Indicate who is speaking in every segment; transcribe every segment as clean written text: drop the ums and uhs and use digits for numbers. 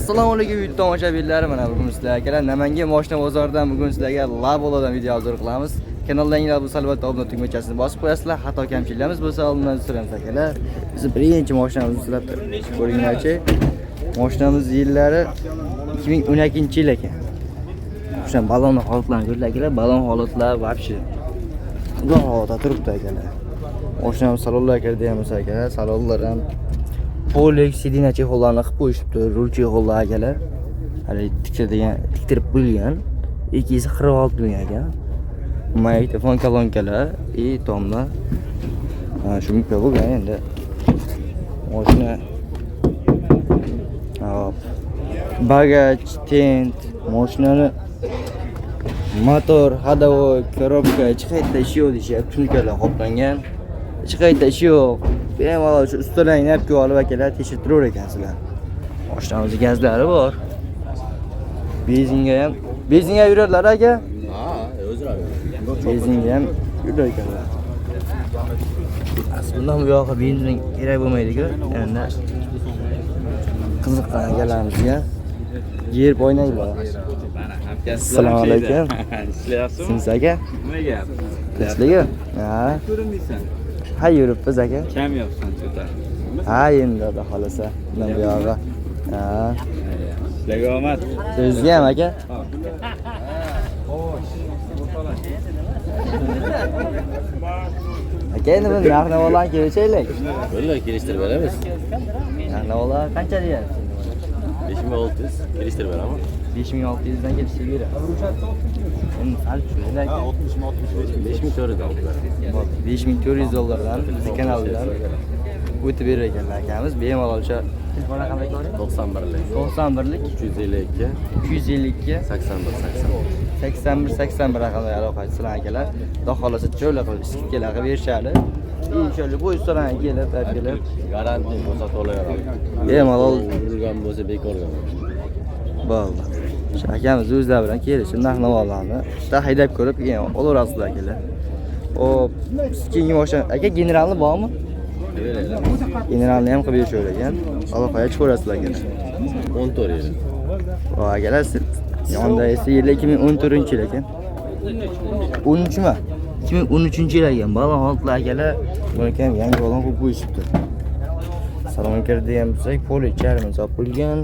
Speaker 1: Assalomu alaykum YouTube tomoshabinlari. Mana bugun sizlarga akalar Namangan moshina bozoridan bugun sizlarga Laboladan video hozir qilamiz. Kanalda yangilar bo'lsa albatta obuna tugmachasini bosib qo'yasizlar. Xato kamchiliklarimiz bo'lsa oldindan so'raymiz akalar. Bizni birinchi mashinamizni sizlar ko'ringlarchi. Mashinamiz yillari 2012-yil ekan. O'sha balon holatlarini ko'ringlar akalar, balon holatlar вообще uzoq holatda turibdi akalar. Mashinamiz salonlarga kirdi akalar, salonlar ham полик, сиденье чехол larni qilib qo'yishibdi, rul чехол lar akalar. Hali tiktiradigan, tiktirib qo'yilgan. 246 ming ekan. Magnitofon kolonkalar и tomlar. Ha, shu bo'lgan endi. Mashina. Hop. Bagaj, tint, mashinani motor, ходовой, коробка hech qayerda ishi yo'q deyishyapti. Tunukalar qoplangan. Hech qayerda ishi yo'q. Bemalol shu ustalarni olib kelib olib akalar tekshirib turaver ekansizlar. Mashinamizni gazlari bor. Benzinga ham, benzinga yuradilar aka.
Speaker 2: Ha, o'zi.
Speaker 1: Benzinga ham yurar ekanlar. Bundan bu yog'i benzin kerak bo'lmaydi-ku. Endi qiziqqan akalarimizga yerib o'ynaydilar. Assalomu alaykum.
Speaker 2: Ishlayapsizmi?
Speaker 1: Siz aka?
Speaker 2: Nima gap?
Speaker 1: Tinchligi? Ha.
Speaker 2: Ko'rinmaysan.
Speaker 1: Ha, yuribmiz aka.
Speaker 2: Kam yopsan cho'ta.
Speaker 1: Ha, endi xudo xohlasa bundan bu yog'i. Ha.
Speaker 2: Ishlarga omad.
Speaker 1: Sizga ham aka. Aka, endi buni narx navolarni kelishaylik.
Speaker 3: Bo'ldi, kelishtirib beramiz.
Speaker 1: Narx navolar qancha deyapsiz?
Speaker 3: 5600 kelishtirib beraman.
Speaker 1: 5600 dan kelishib beradi. Endi sal tushmaydi aka.
Speaker 3: 5400 olib beraman.
Speaker 1: 5400 dollardan bizni kanaldan o'tib berar ekanlar akamiz. Bemalol o'sha telefon raqami aytib
Speaker 3: 91lik
Speaker 1: 91lik
Speaker 3: 352
Speaker 1: 352
Speaker 3: 81 80.
Speaker 1: 81 81 raqamga aloqa qilsin akalar. Xudo xohlasa chiroyli qilib скидка lar qilib berishadi. Inshaalloh bu ustalarga kelib, olib kelib
Speaker 3: Garantiya bo'lsa to'layveradi.
Speaker 1: Bemalol
Speaker 3: Urilgan bo'lsa bekorga.
Speaker 1: bo'ldi. O'sha akamiz o'zlari bilan kelishib narx navolarni bitta haydab ko'rib keyin olaverasizlar akalar. Hop, keyingi mashina aka generalni bormi? Generalni ham qilib berishaver ekan. Aloqaga chiqaverasizlar akalar.
Speaker 3: 14 yil.
Speaker 1: O akalar siz yonida esa yili 2014-yil ekan. 13 mi? 2013-yil ekan. Balon holatlar akalar. Buni ham yangi balon qo'yib qo'yishibdi. Salon kirdi ham bo'lsak, poli charmi topilgan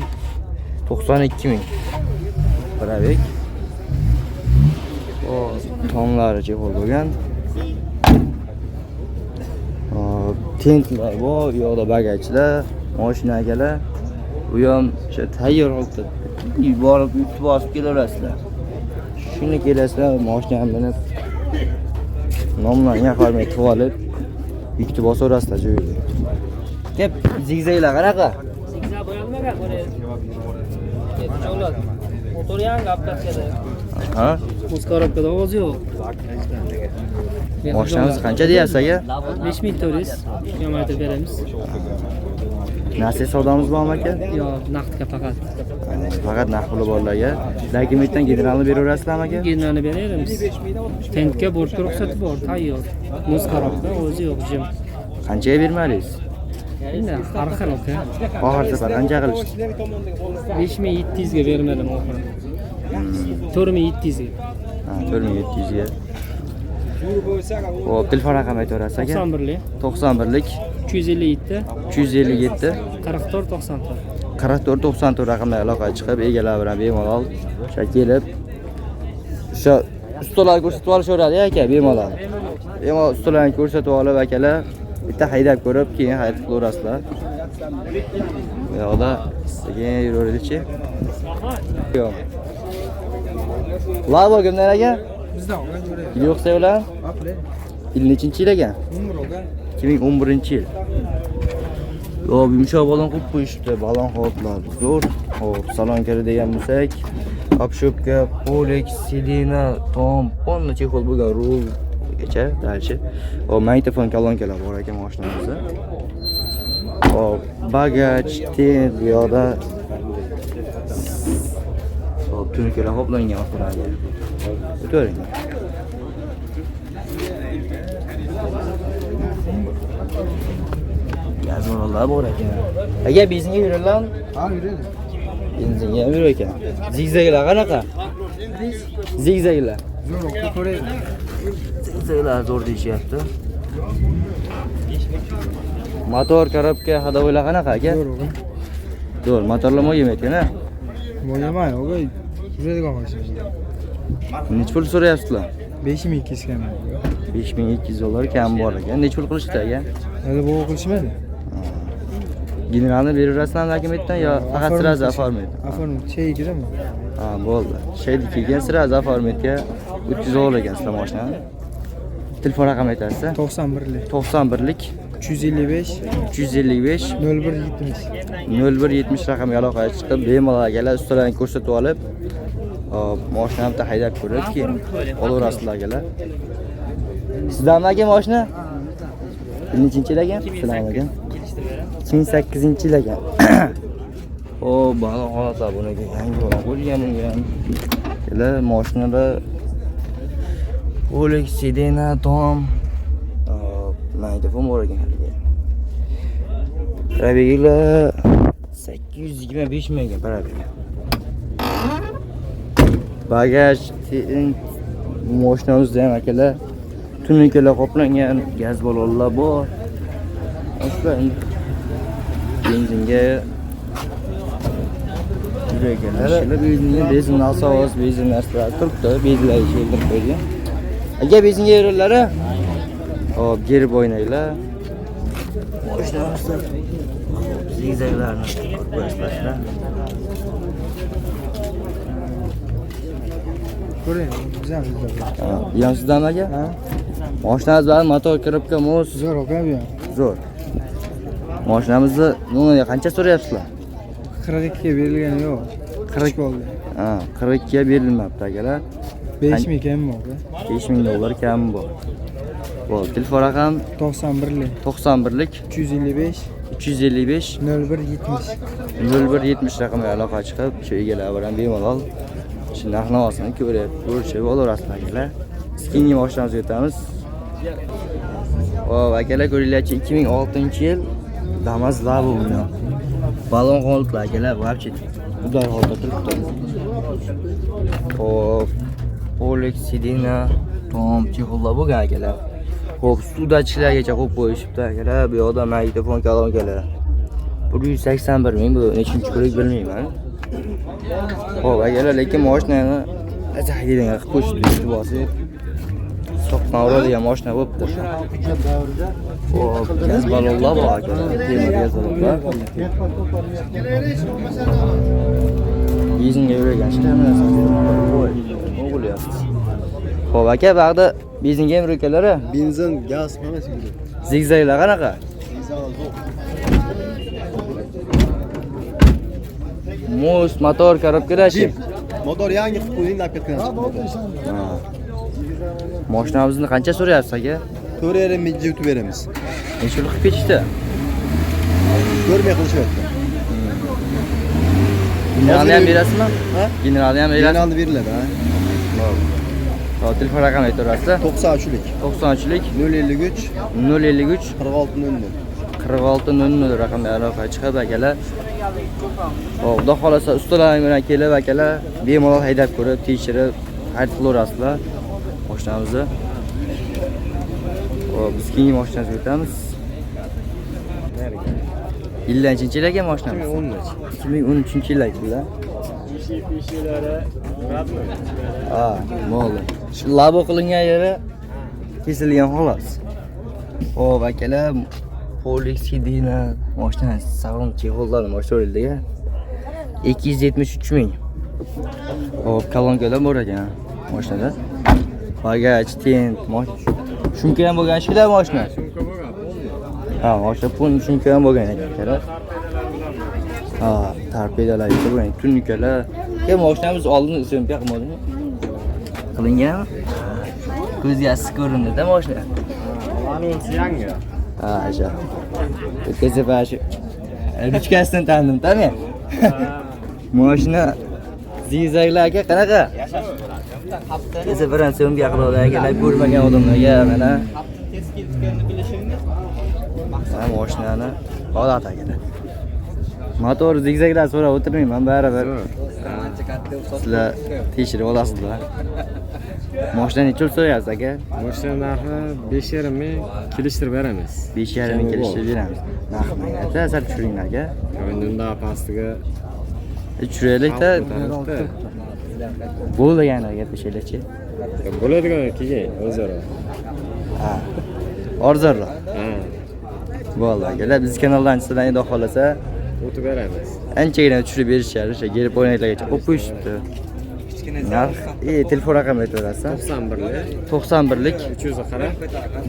Speaker 1: 92 ming. Пробег. O, tomlari чехол bo'lgan. Hop, tintlar bor, u yoqda bagajlar, mashina akalar. U ham o'sha tayyor holatda borib yutib bosib kelaverasizlar. Shuni kelasizlar, mashinani minib nomlangan formaga tiqib olib yutib bosaverasizlar joyiga. Deb zigzaglar qanaqa?
Speaker 4: Zigzag bo'yalmagan buni. Javlat. Motor yangi aptachkada.
Speaker 1: Ha?
Speaker 4: Muz korobkada ovoz yo'q.
Speaker 1: Mashinamiz qancha deyapsiz aka?
Speaker 4: 5400 kamaytirib beramiz.
Speaker 1: Nasiya savdomiz bormi aka?
Speaker 4: Yo'q, naqdga faqat.
Speaker 1: Faqat naqd puli borlarga. Dokumentdan generalni beraverasizlarmi aka?
Speaker 4: Generalni beramiz. Tentga bortga ruxsati bor, tayyor. Muz korobka o'zi yo'q, jim.
Speaker 1: Qanchaga bermadingiz?
Speaker 4: Endi har xil aka.
Speaker 1: Oxir safar qancha qilishdi?
Speaker 4: 5700 ga bermadim oxiri. 4700 ga.
Speaker 1: Ha, 4700 ga. Hop, telefon raqami aytaverasiz aka?
Speaker 4: 91lik
Speaker 1: 91lik
Speaker 4: 357
Speaker 1: 357
Speaker 4: 44 94.
Speaker 1: 44 94 raqamga aloqaga chiqib, egalari bilan bemalol o'sha kelib o'sha ustalar ko'rsatib olishaveradi aka bemalol. Bemalol ustalarni ko'rsatib olib akalar bitta haydab ko'rib, keyin xarid qilaverasizlar. Bu yoqda sekin yuraveradichi. Yo'q. Labo kimdan aka?
Speaker 5: Bizdan olgan.
Speaker 1: Yo'qsa ular? Yil nechinchi yil ekan? 2011-yil. Yo'q, yumshoq balon qo'yib qo'yishibdi. Balon holatlar zo'r. Hop, salon kiri degan bo'lsak, обшивка, полик, сиденье, tom, полный чехол bo'lgan rulgacha, дальше. Hop, magnitofon kolonkalar bor ekan mashinamizda. Hop, bagaj, tint bu yoqda. Hop, tunukalar qoplangan orqalariga. O'tavering. Gaz bor ekan. Aka, benzinga yuradilarmi?
Speaker 5: Ha, yuradi.
Speaker 1: Benzinga ham yurar ekan. Zigzaglar qanaqa? Zigzaglar. Zigzaglar zo'r deyishyapti. Motor, korobka, ходовойlar qanaqa aka? Zo'r, motorlar moy yemayotgan a?
Speaker 5: Moy oga, yuradigan mashina.
Speaker 1: Necha pul so'rayapsizlar?
Speaker 5: 5200 kam.
Speaker 1: 5200 dollar kam bor ekan. Necha pul qilishdi aka?
Speaker 5: Hali bu qilishmadi.
Speaker 1: Generalni beraverasizlarmi dokumentdan yo faqat сразу оформить?
Speaker 5: Оформить şey kirami?
Speaker 1: Ha, bo'ldi. Shaydi kelgan сразу оформить 300 dollar ekansizlar mashinani. Telefon raqami aytasiz?
Speaker 5: 91lik
Speaker 1: 91lik
Speaker 5: 355
Speaker 1: 355
Speaker 5: 01 70.
Speaker 1: 0170 raqamiga aloqaga chiqib, bemalol akalar ustalarni ko'rsatib olib, hop, mashinani bitta haydab ko'rib, keyin olaverasizlar akalar. Sizdanmi aka mashina? Nechinchi yil ekan? Assalomu alaykum. 2008-yil ekan. O, balo holatlar buniki yangi bo'lib qo'yilgan bunga ham. Kelar mashinada Rolex, Sedena, Tom, hop, magnitofon bor ekan haligi. Пробег lar 825 ming ekan пробег. Bagaj, mashinamizda ham akalar tunukalar qoplangan, gaz ballonlar bor. Aslo endi benzinga yurganlar. Benzinga benzin nasos, benzin narsalar turibdi, benzinlar keltirib qo'ygan. Aka benzinga yurilari. Hop, gerib o'ynanglar. Mashinamizda zigzaglarni ko'rib qo'yasizlar.
Speaker 5: Ko'ring, bizam bizda.
Speaker 1: Ha, sizdanmi aka?
Speaker 5: Ha?
Speaker 1: Mashinamiz bilan motor, korobka, muz
Speaker 5: Zo'r aka bu ham.
Speaker 1: zo'r. Mashinamizni nomeriga qancha so'rayapsizlar?
Speaker 5: 42 ga berilgani yo'q. 40 bo'ldi.
Speaker 1: Ha, 42 ga berilmabdi akalar.
Speaker 5: 5000 kam bor.
Speaker 1: 5000 dollar kam bor. Bo'ldi, telefon raqam
Speaker 5: 91lik
Speaker 1: 91lik
Speaker 5: 355
Speaker 1: 355
Speaker 5: 01 70.
Speaker 1: 0170 raqamiga aloqa chiqib, shu egalari bilan bemalol shu narx-navosini ko'rib, ko'rishib olaverasizlar akalar. Biz keyingi mashinamizga o'tamiz. Hop, akalar ko'ringlarchi 2006-yil Damas Labo buni. Balon holatlar akalar, вообще ular holda turibdi. Hop, Rolex, Sedena, Tom, chexollar bo'lgan akalar. Hop, sudachilargacha qo'yib qo'yishibdi akalar. Bu yoqda magnitofon kolonkalar. 181 ming bu nechinchi ko'rik bilmayman. Hop, akalar, lekin mashinani haydaydigan qilib qo'yishibdi, usti bosib. Soqdan uradigan mashina bo'libdi. Hop, gaz ballonlar bor akalar, temir gaz ballonlar. Benzinga yurgan shu narsa. Voy, nima bo'lyapti? Hop, aka, bu yoqda benzinga ham yurganlar.
Speaker 6: Benzin, gaz hammasi yuradi.
Speaker 1: Zigzaglar qanaqa? Muz, motor, korobkalar-chi?
Speaker 6: Motor yangi qilib qo'ying, olib ketgan.
Speaker 1: Ha. Mashinamizni qancha so'rayapsiz aka?
Speaker 6: 4,5 ming yutib beramiz.
Speaker 1: Necha pul qilib ketishdi?
Speaker 6: 4 ming qilishyapti.
Speaker 1: Generalni ham berasizmi?
Speaker 6: Ha?
Speaker 1: Generalni ham berasizmi?
Speaker 6: Generalni beriladi, ha.
Speaker 1: Hop, telefon raqamini aytaverasiz.
Speaker 6: 93lik
Speaker 1: 93lik
Speaker 6: 053
Speaker 1: 053
Speaker 6: 46 00.
Speaker 1: 46 00 raqamga aloqa chiqib akalar. Hop, xudo xolasa ustalar bilan kelib akalar bemalol haydab ko'rib, tekshirib, xarid qilaverasizlar mashinamizni. Hop, biz keyingi mashinamizga o'tamiz. Yil nechinchi yil ekan mashinamiz? 2013 yil ekan. Ha, bo'ldi. Shu labo qilingan yeri kesilgan xolos. Hop, akalar, Rolex Sedena mashina salon chexollari mashina o'rildi. 273 ming. Hop, kolonkalar bor ekan mashinada. Bagaj, tent, shumka ham bo'lgan shekilli mashina. Ha, mashina pul shumka ham bo'lgan ekan akalar. Ha, torpedalar bo'lgan, tunukalar. Ke mashinamiz oldin syomka qilmadimi? Qilinganmi? Ko'zga issiq ko'rindi-da mashina.
Speaker 2: Yangi.
Speaker 1: Ha, o'sha. O'tgan safar shu ruchkasidan tandim-da men. Mashina zigzaglar aka qanaqa? Desa bir ham syomka qiladi akalar, ko'rmagan odamlarga mana. Ha, mashinani holat akalar. Motor zigzaglar so'rab o'tirmayman, baribir. Sizlar tekshirib olasizlar. Mashina necha pul so'rayapsiz aka?
Speaker 2: Mashina narxi 5,5 ming, kelishtirib beramiz.
Speaker 1: 5,5 ming kelishtirib beramiz. Narxini aytsa, sal tushiring aka.
Speaker 2: Undan pastiga
Speaker 1: Tushiraylik-da. Bo'ldi deganlar gaplashaylikchi.
Speaker 2: Bo'ladigan keyin o'zaro.
Speaker 1: Ha. Arzonroq.
Speaker 2: Ha,
Speaker 1: Bo'ldi akalar, biz kanaldan sizlardan endi xohlasa
Speaker 2: o'tib beramiz.
Speaker 1: anchagina tushirib berishadi, o'sha gelib o'ynaklargacha o'p qo'yishibdi. Narx, telefon raqami aytaverasiz.
Speaker 2: 91lik
Speaker 1: 91lik
Speaker 2: 340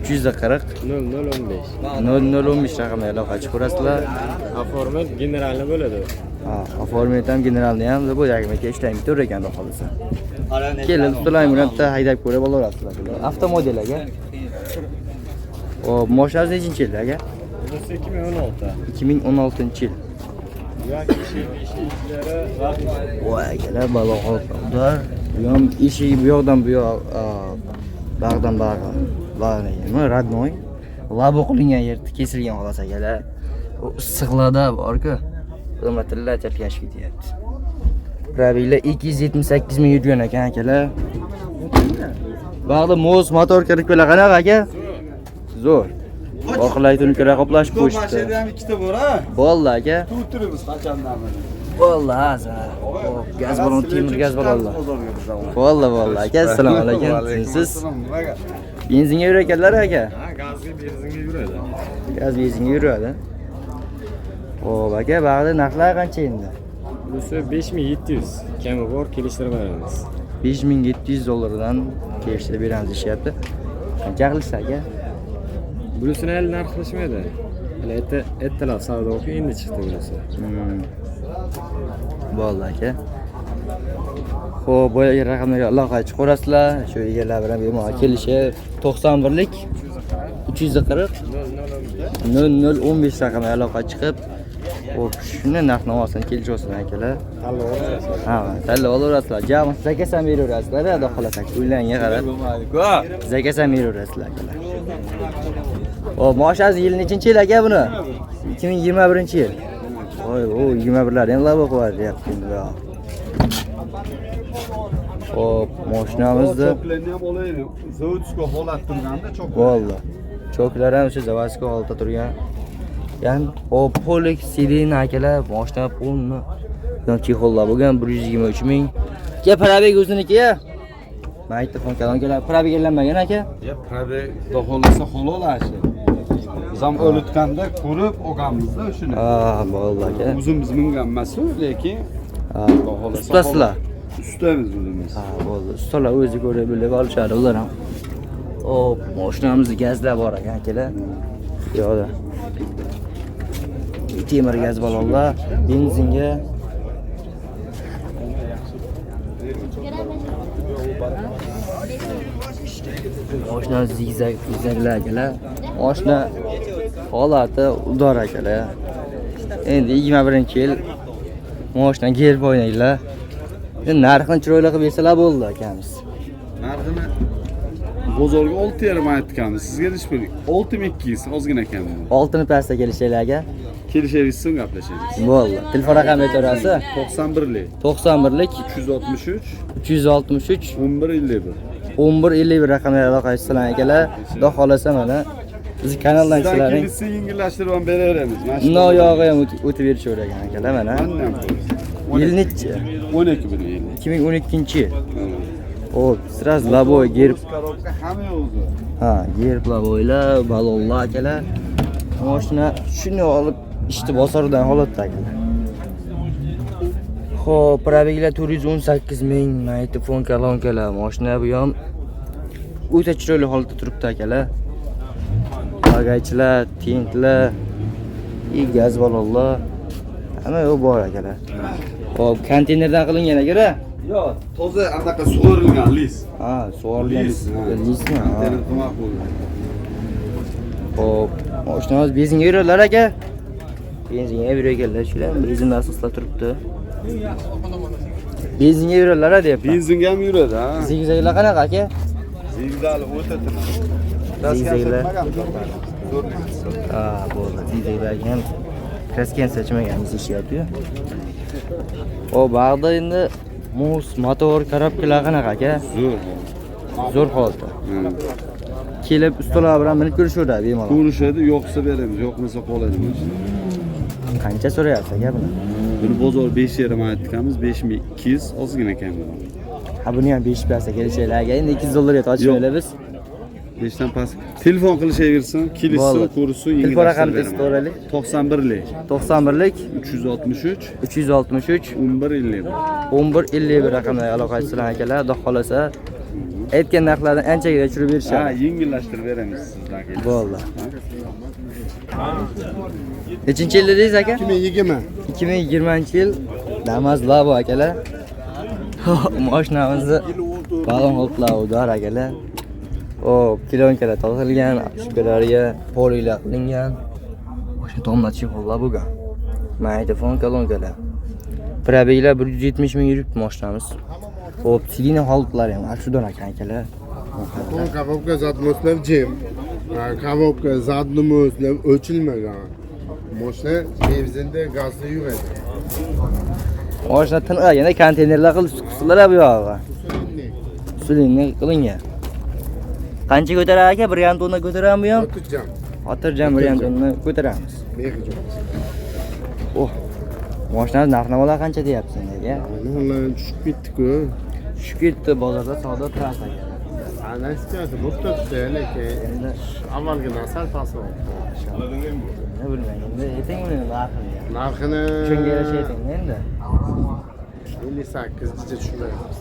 Speaker 1: 340
Speaker 2: 0015.
Speaker 1: 0015 raqamiga aloqa chiqarasizlar.
Speaker 2: Оформить generalni bo'ladi.
Speaker 1: Ha, оформить ham generalni ham bu aka ishlaymi to'g'ri ekan xudo xohlasa. Kelib ustalar bilan bitta haydab ko'rib olaverasizlar. Avtomobil aka. Xo'p, mashinangiz nechinchi yil aka?
Speaker 2: Bunisi 2016.
Speaker 1: 2016-yil.
Speaker 2: Ishlari
Speaker 1: Voy akalar, balo holatlar. Bu ham eshigi bu yoqdan bu yoq, bag'dan bag'i. Bag'ni nima, родной. Labo qilingan yer kesilgan xolos akalar. U issiqlarda bor-ku. Nima tilla chalkashib ketyapti. Пробег lar 278 ming yurgan ekan akalar. Bag'da moz motor kirib kela qanaqa aka? Zo'r. Orqalari tunukalar qoplashib qo'yishdi.
Speaker 7: Mashinada ham ikkita bor ha.
Speaker 1: Bo'ldi aka.
Speaker 7: Turibmiz qachondan beri.
Speaker 1: Bo'ldi, ha. Hop, gaz balon, temir gaz balonlar. Bo'ldi, bo'ldi aka. Assalomu alaykum. Siz benzinga yurar ekanlar aka.
Speaker 2: Ha, gazga, benzinga yuradi.
Speaker 1: Gaz benzinga yuradi. Xo'p, aka, bag'da narxlar qancha endi?
Speaker 2: Bunisi 5700. Kami bor, kelishtirib beramiz.
Speaker 1: 5700 dollardan kelishtirib beramiz deyishyapti. Qancha qilishdi aka?
Speaker 2: Bunisini hali narx qilishmaydi. Hali ertalab savdo bo'lib endi chiqdi bunisi.
Speaker 1: Bo'ldi aka. Xo'p, boyagi raqamlarga aloqa chiqarasizlar. Shu egalar bilan bemalol kelishib 91lik 340 0015 raqamiga aloqa chiqib, xo'p, shuni narx navosini kelishib olsin akalar. Ha, tanlab olaverasizlar. Jami заказ ham beraverasizlar, xudo xohlasa. Uylarga qarab. Заказ ham beraverasizlar akalar. Xo'p, mashinangiz yil nechinchi yil aka buni? 2021-yil. Voy, u 21lar ham labo qo'yadi deyapti endi bu yoq. Xo'p, mashinamizni
Speaker 7: Choklarni ham olaylik. Заводской holat turganda chok.
Speaker 1: Bo'ldi. Choklar ham o'sha заводской holatda turgan. Ya'ni, hop, полик сиденье akalar, mashina полный чехол lar bo'lgan 123 ming. Aka, пробег o'ziniki ya. Magnitofon kolonkalar пробег aylanmagan aka.
Speaker 7: Ya пробег xohlasa halol ashi. Biz ham o'litganda ko'rib olganmiz-da shuni.
Speaker 1: Ha, bo'ldi aka.
Speaker 7: O'zimiz mingan emas u, lekin
Speaker 1: Ha,
Speaker 7: xohlasa
Speaker 1: ustasizlar.
Speaker 7: Ustamiz o'zimiz.
Speaker 1: Ha, bo'ldi. Ustalar o'zi ko'rib bilib olishadi ular ham. Hop, mashinamizni gazlar bor ekan akalar. Bu yoqda. Temir gaz balonlar, benzinga. Mashina zigzag, zigzaglar akalar. Mashina holati udor akalar. Endi 21-yil mashina gelib o'ynanglar. Endi narxini chiroyli qilib bersalar bo'ldi akamiz.
Speaker 7: Narxini bozorga 6,5 aytganmiz. Sizga nechi pul? 6200 ozgina kam.
Speaker 1: Oltini pastda kelishaylik aka.
Speaker 7: Kelishaylik, so'ng gaplashamiz.
Speaker 1: Bo'ldi. Telefon raqami aytaverasiz.
Speaker 7: 91lik
Speaker 1: 91lik
Speaker 7: 363
Speaker 1: 363
Speaker 7: 11 51.
Speaker 1: 11 51 raqamga aloqa qilsanglar akalar. Xudo xohlasa mana bizni kanaldan
Speaker 7: Sizdan
Speaker 1: sizlaring
Speaker 7: kelishsa yengillashtirib ham beraveramiz. Mana shu
Speaker 1: no yog'i ham o'tib berishaver ekan akalar mana.
Speaker 7: Mandan
Speaker 1: Yil nechi?
Speaker 7: 12 bir yil.
Speaker 1: 2012-yil. Hop, сразу лобовой gerb.
Speaker 7: Коробка hamma o'zi.
Speaker 1: Ha, gerb лобовой lar, balonlar akalar. Mashina shuni olib ishni bosardan holatda akalar. Xo'p, пробег lar 418 ming, magnitofon kolonkalar, mashina bu ham o'ta chiroyli holatda turibdi akalar. Bagajlar, tintlar, и gaz balonlar hamma yo'q bor akalar. Xo'p, konteynerdan qilingan aka.
Speaker 7: Yo'q, toza anaqa sug'orilgan lis.
Speaker 1: Ha, sug'orilgan
Speaker 7: Lis, ha.
Speaker 1: lismi? Ha.
Speaker 7: Konteyner qilmoq bo'ldi.
Speaker 1: Xo'p, mashinamiz benzinga yuradilar aka. Benzinga yurar ekanlar, shular benzin nasoslar turibdi. Benzinga yuradilar deyapman.
Speaker 7: Benzinga ham yuradi, ha.
Speaker 1: Zigzaglar qanaqa aka?
Speaker 7: Zigzagli o'ta tinch.
Speaker 1: Zigzaglar. Ha, bo'ldi. Zigzaglarga ham Kraska ham sachmagan, iz ishlayapti-yu. O, bag'da endi muz, motor, korobkalar qanaqa aka?
Speaker 7: Zo'r.
Speaker 1: Zo'r holatda. Kelib ustalar bilan minib ko'rishaveradi bemalol.
Speaker 7: Ko'rishadi, yo'qsa beramiz, yo'qmasa qoladi mashina.
Speaker 1: Qancha so'rayapsiz aka buni?
Speaker 7: Buni bozor 5,5 aytganmiz, 5200 ozgina kam bo'ladi.
Speaker 1: Ha, buni ham 5 bersa kelishaylik aka. Endi 200 dollarga tochmaylik biz.
Speaker 7: 5 dan past. Telefon qilishaversin, kelishsin,
Speaker 1: Bo'ldi.
Speaker 7: ko'rishsin,
Speaker 1: Telefon raqamini
Speaker 7: yengillashtirib
Speaker 1: tez so'raylik.
Speaker 7: 91lik
Speaker 1: 91lik
Speaker 7: 363
Speaker 1: 363
Speaker 7: 11 51.
Speaker 1: 11 51 raqamlarga aloqa qilsizlar akalar. Xudo xolasa aytgan narxlardan anchagina tushirib
Speaker 7: Ha,
Speaker 1: berishadi.
Speaker 7: yengillashtirib beramiz sizlarga.
Speaker 1: Bo'ldi. Nechinchi yil dedingiz aka?
Speaker 6: 2020.
Speaker 1: 2020-yil Damas Labo akalar. Mashinamizni balon holatlar akalar. O, kilonkalar tortilgan, shukalariga poliklar qilingan. Mashina tomlachi hollar bo'lgan. Magnitofon kolonkalar. Probeglar 170 ming yuribdi mashinamiz. Hop, silina holatlari ham shudan ekan akalar.
Speaker 8: Коробка задносlar jim. Коробка задносlar o'chilmagan. Mashina benzinda gazda yuradi.
Speaker 1: Mashina tiniq yana konteynerlar qilib suqibsizlar bu yog'iga. Usulinni qilingan. Qancha ko'taradi aka? 1,5 tonna ko'taradimi bu ham?
Speaker 8: Xotirjam.
Speaker 1: Xotirjam 1,5 tonna ko'taramiz.
Speaker 8: Behijob.
Speaker 1: Oh. Mashina narx-navolar qancha deyapsiz aka?
Speaker 8: Mana tushib ketdi-ku.
Speaker 1: Tushib ketdi bozorda savdo past aka.
Speaker 8: Anasiyasi bo'lib turibdi, lekin
Speaker 1: Endi
Speaker 8: avvalgidan sal pastroq.
Speaker 1: ne bilmayman endi ayting buni narxini.
Speaker 8: Narxini
Speaker 1: Shunga yarasha ayting endi.
Speaker 8: 58 gacha tushiramiz.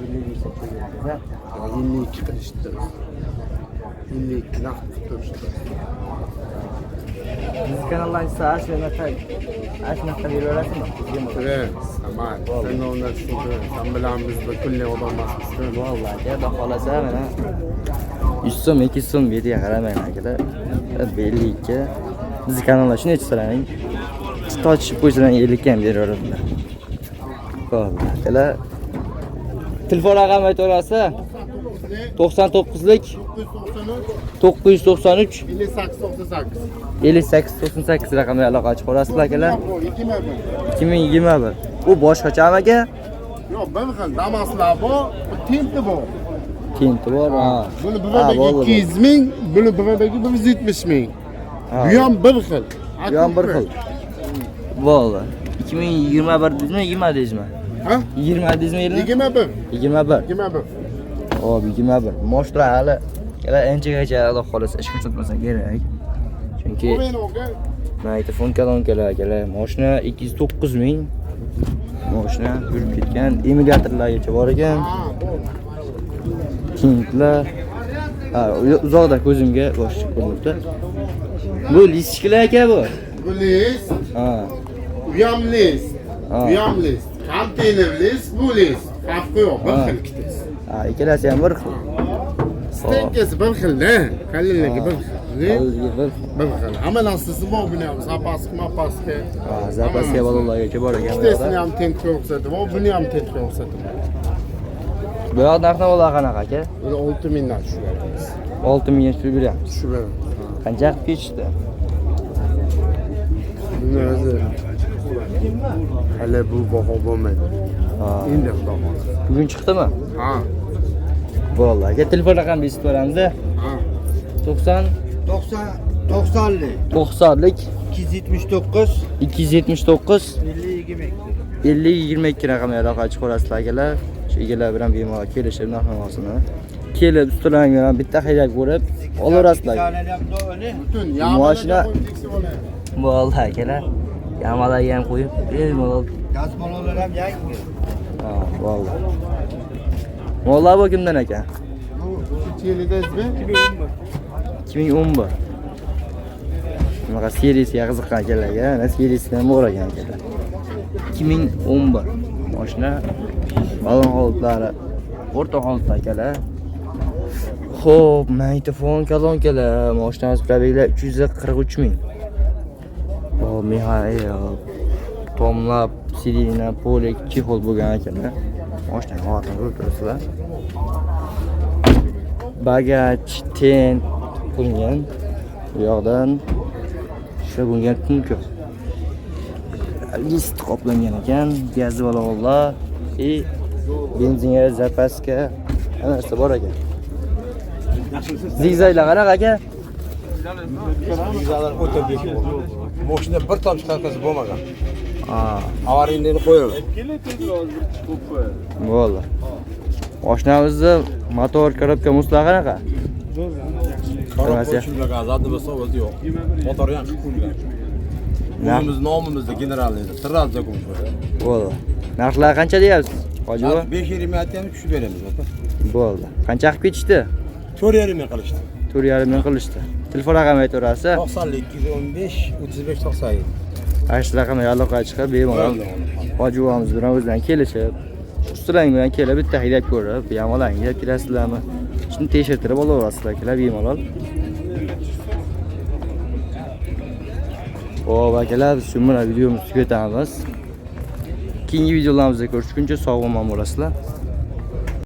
Speaker 1: 58 ga.
Speaker 8: 52 qilishdi. 52 naqd qilib turishdi.
Speaker 1: Biz kanaldan chiqsa shunaqa beraverasizmi? Bizga
Speaker 8: Turamiz, tamam. Sen ondan tushunding. Sen bilan biz bir kunlik odam emasmiz.
Speaker 1: Vallahi aka, xudo xolasa mana 100 so'm, 200 so'm betiga qaramang akalar. 52. Bizni kanalda shunday chiqsalaring, tortishib qo'ysalaring 50 ga ham beraveradilar. Vallahi akalar. Telefon raqami aytaverasiz? 99lik 993
Speaker 8: 58 98.
Speaker 1: 58 98 raqamga aloqa ochib ko'rasizlar akalar.
Speaker 8: 2021.
Speaker 1: 2021. Bu boshqachami aka?
Speaker 8: Yo'q, bir xil Damaslar bor, bu Tenti bor.
Speaker 1: Tenti bor, ha.
Speaker 8: Buni
Speaker 1: Ha,
Speaker 8: bir
Speaker 1: bo'ldi,
Speaker 8: 200 ming, buni bir 170 ming.
Speaker 1: Ha.
Speaker 8: Bu ham bir xil.
Speaker 1: Bu ham bir xil. Bo'ldi. 2021 dedingizmi, 20 dedingizmi?
Speaker 8: Ha?
Speaker 1: 20 dedingizmi yilni?
Speaker 8: 21.
Speaker 1: 21.
Speaker 8: 21.
Speaker 1: Hop, 21. Moshlar hali kela anchagacha Alloh xolasa ish ko'rsatmasa kerak. Chunki magnitofon kolonkalar akalar, mashina 209 ming. Mashina yurib ketgan, emulyatorlargacha bor ekan. Tintlar. Ha, uzoqda ko'zimga bosh ko'rinibdi. Bu listichkalar aka bu.
Speaker 8: Bu list,
Speaker 1: Ha.
Speaker 8: bu ham list.
Speaker 1: Ha.
Speaker 8: Bu ham list. Konteyner list, bu list. Farqi yo'q, bir
Speaker 1: Ha.
Speaker 8: xil ikkitasi.
Speaker 1: Ha, ikkalasi ham bir xil.
Speaker 8: Stenkasi bir xil-da, kallinligi bir xil.
Speaker 1: Hozirgi bir xil.
Speaker 8: Bir xil. Hamma narsasi bor buni ham, zapaska, mapaska.
Speaker 1: Ha, zapaska balonlargacha bor ekan bu
Speaker 8: Ikkitasini
Speaker 1: yoqda.
Speaker 8: ham tentga ruxsati bor, buni ham tentga ruxsati bor.
Speaker 1: Bu yoq narx-navolar qanaqa aka?
Speaker 8: Buni 6 mingdan tushiramiz.
Speaker 1: 6 mingga tushirib beryapmiz.
Speaker 8: Tushib beramiz.
Speaker 1: Qancha qilib ketishdi?
Speaker 8: Buni o'zi hali bu baho bo'lmaydi.
Speaker 1: Ha.
Speaker 8: Endi xudo xohlasa.
Speaker 1: Bugun chiqdimi?
Speaker 8: Ha.
Speaker 1: Bo'ldi aka, telefon raqamini esitib yuboramiz.
Speaker 8: Ha.
Speaker 1: 90
Speaker 5: 90 90lik
Speaker 1: 90lik
Speaker 5: 279
Speaker 1: 279
Speaker 5: 50 22.
Speaker 1: 50 22 raqamga aloqa ochib ko'rasizlar akalar. Shu egalar bilan bemalol kelishib narx-navosini kelib ustidan bilan bitta haydab ko'rib olaverasizlar.
Speaker 8: Butun
Speaker 1: Mashina-
Speaker 8: qo'yib tekshirib oladi.
Speaker 1: Bo'ldi akalar. Yamalarga ham qo'yib bemalol.
Speaker 5: Gaz ballonlar ham yangi.
Speaker 1: Ha, bo'ldi. Mollar bu kimdan ekan?
Speaker 8: Bu nechi yilidasizmi?
Speaker 1: 2011. Bunaqa seriyasiga qiziqqan akalarga, ana seriyasidan bor ekan akalar. 2011 mashina balon holatlari o'rta holatda akalar. Xo'p, magnitofon kolonkalar, mashinamiz probeglar 343 ming. Xo'p, Mixail tomlab sidina polik chexol bo'lgan akalar. Mashinaning holatini ko'rib turibsizlar. Bagaj, tent qilingan. Bu yoqdan shu bunga mumkin. List qoplangan ekan, gazi balolar и benzinga zapaska hamma narsa bor ekan. Zigzaglar qanaqa aka?
Speaker 6: Vizalar o'ta bek bo'ldi. Moshina bir tomchi xatasi bo'lmagan.
Speaker 1: Ha,
Speaker 6: Avariyni qo'yildi.
Speaker 1: bo'ldi. Mashinamizni motor, korobka, muslar qanaqa?
Speaker 6: Korobka
Speaker 1: Rossiya.
Speaker 6: uchirilgan, zadni bo'lsa o'zi yo'q. Motori ham qilib qo'yilgan.
Speaker 1: Narx
Speaker 6: O'zimiz nomimizda generalniy, sразу закупка.
Speaker 1: bo'ldi. Narxlari qancha deyapsiz? Hoji buva?
Speaker 6: 5,5 ming aytgan, tushib beramiz aka.
Speaker 1: Bo'ldi. Qancha qilib ketishdi?
Speaker 6: 4,5 ming qilishdi.
Speaker 1: 4,5 ming qilishdi. Telefon raqami aytaverasiz.
Speaker 6: 92 215 35 97.
Speaker 1: Ana shu raqamga aloqaga chiqib, bemalol hoji buvamiz bilan o'zlari kelishib, ustalaring bilan kelib bitta haydab ko'rib, bemalol haydab kelasizlarmi? Shuni tekshirtirib olaverasizlar akalar bemalol. Xo'p, akalar, biz shu bilan videomizni tugatamiz. Keyingi videolarimizda ko'rishguncha sog' omon bo'lasizlar.